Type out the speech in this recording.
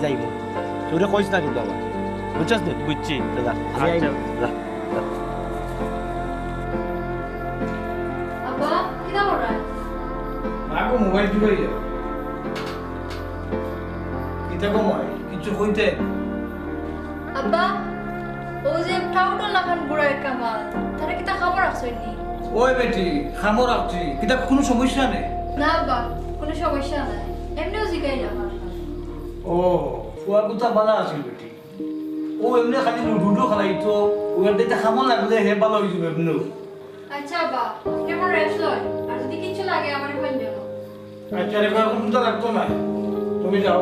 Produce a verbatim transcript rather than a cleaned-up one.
যাইমু। তুই কইস না কিন্তু আবার। বুঝছস নি? বুঝছি। যা, আমি আইমু। আচ্ছা। যা, যা। আব্বা, কিতা কররা? মা গো, মোবাইল টিপাইয়া। কিতা গো মাই, কিচ্ছু কইতে? আব্বা, অউ যে টাউটর লাখান বুড়া এক কামাল, তারে কিতা কামো রাখছইন নি? ওই বেটি, কামো রাখছি, কিতা কুনু সমস্যা নি? না আব্বা, কুনু সমস্যা নাই, এমনেউ জিগাইলাম আর। ও, ফুয়া কুতা বালা আছিল বেটি। অউ এমনে খালি লুডু টুডু খেলাইতো, অউ এমনে কামো লাগলে হে বালা অইযিবো এমনেউ। আচ্ছা আব্বা, আপনে এখন রেস্ট লইন, আর যদি কিচ্ছু লাগে আমারে ফোন দিও। আচ্ছা রে, এখন কুনতা লাগতো না, তুমি যাও।